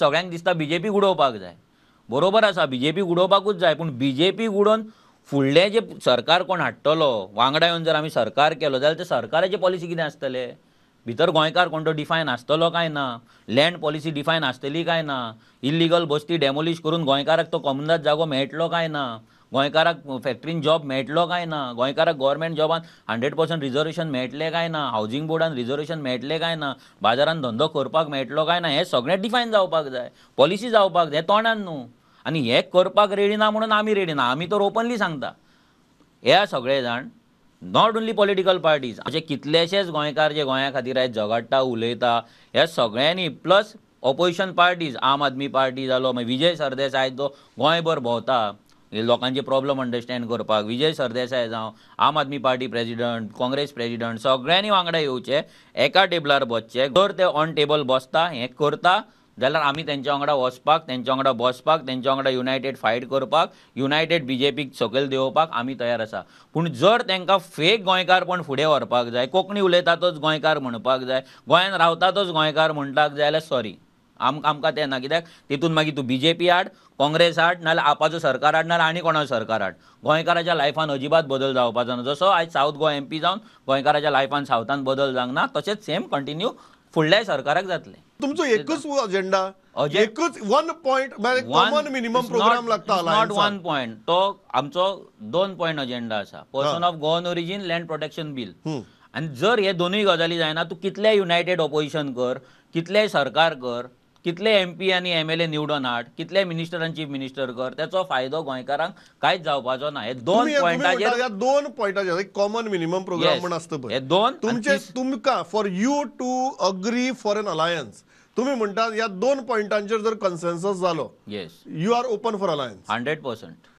सगळ्यांक दिसता बीजेपी उडोवपाक जाय. बरोबर आसा, बीजेपी उडोवपाकूच जाय, पूण बीजेपी उडोवन फुडलें जें सरकार कोण हाडटलो वांगडा येवन जर आमी सरकार केलो जाल्यार ते सरकाराचे पॉलिसी कितें आसतले, भितर गोंयकार कोण तो डिफायन आसतलो काय ना, लँड पॉलिसी डिफायन आसतली काय ना, इल्लिगल बस्ती डेमोलिश करून गोंयकाराक तो कोमुनिदाद जागो मेळटलो काय ना, गोंयकाराक फॅक्टरीन जॉब मेळटलो काय ना, गोंयकाराक गव्हर्मेंट जॉबान 100% रिजर्वेशन मेळटलें काय ना, हावजींग बोर्डान रिजर्वेशन मेळटलें काय ना, बाजारान धंदो करपाक मेळटलो काय ना, हें सगळें डिफायन जावपाक जाय, पॉलिसी जावपाक जाय, तोंडान न्हू. आनी हें करपाक रेडी ना म्हणून आमी रेडी ना. आमी तर ओपनली सांगता हे सगळे जाण, not only political parties, अशे कितलेशेच गोंयकार जे गोंया खातीर आयज झगडटा उलयता ह्या सगळ्यांनी, plus opposition parties, Aam Aadmi party जालो, मागीर विजय सरदेसाय जो गोंयभर भोंवता लोकांचे प्रॉब्लम अंडरस्टँड करपाक, विजय सरदेसाय जावं, Aam Aadmi party president, Congress president, सगळ्यांनी वांगडा येवचे, एका टेबलार बसचे. जर ते ऑन टेबल बसता हें करता जाल्यार आमी तेंच्या वांगडा वचपाक, तेंच्या वांगडा बसपाक, तेंच्या वांगडा युनायटेड फायट करपाक, युनायटेड बीजेपीक सकयल देंवोवपाक आमी तयार आसा. पूण जर तांकां फेक गोंयकारपण फुडें व्हरपाक जाय, कोंकणी उलयतातच गोंयकार म्हणपाक जाय, गोंयान रावतातच गोंयकार म्हणटाक जाय जाल्यार सॉरी, आमकां तें ना. कित्याक तितून मागीर तूं बीजेपी आड, काँग्रेस आड, नाजाल्यार आपाचो सरकार आड, नाजाल्यार आनी कोणाचो सरकार आड, गोंयकाराच्या लायफान अजिबात बदल जावपाचो ना. जसो आयज सावथ गोवा एमपी जावन गोंयकाराच्या लायफान सावथान बदल जावंक ना, तशेंच सेम कंटिन्यू फुडल्याय सरकाराक जातलें. तुमचो एकच अजेंडा, एकच one point common minimum programme लागता. Not one point, तो आमचो 2 पॉयंट अजेंडा आसा, person of Goan origin, land protection bill. आनी जर हे दोनूय गजाली जायना, तूं कितलें युनायटेड ऑपोजिशन कर, कितलेंय सरकार कर, कितले एमपी आनी एमएलए निवडून हाड, कितले मिनिस्टर आनी चीफ मिनिस्टर कर, त्याचो फायदो गोंयकारांक कांयच जावपाचो ना. हे 2 पॉयंटाचेर, ह्या 2 पॉयंटाचेर एक कॉमन मिनिमम प्रोग्राम म्हण आसता पळय, हे दोन तुमचे, तुमकां for you to agree for an alliance, तुमी म्हणटात ह्या 2 पॉयंटांचेर जर कन्सेन्सस जालो, yes, you are open for alliance 100%.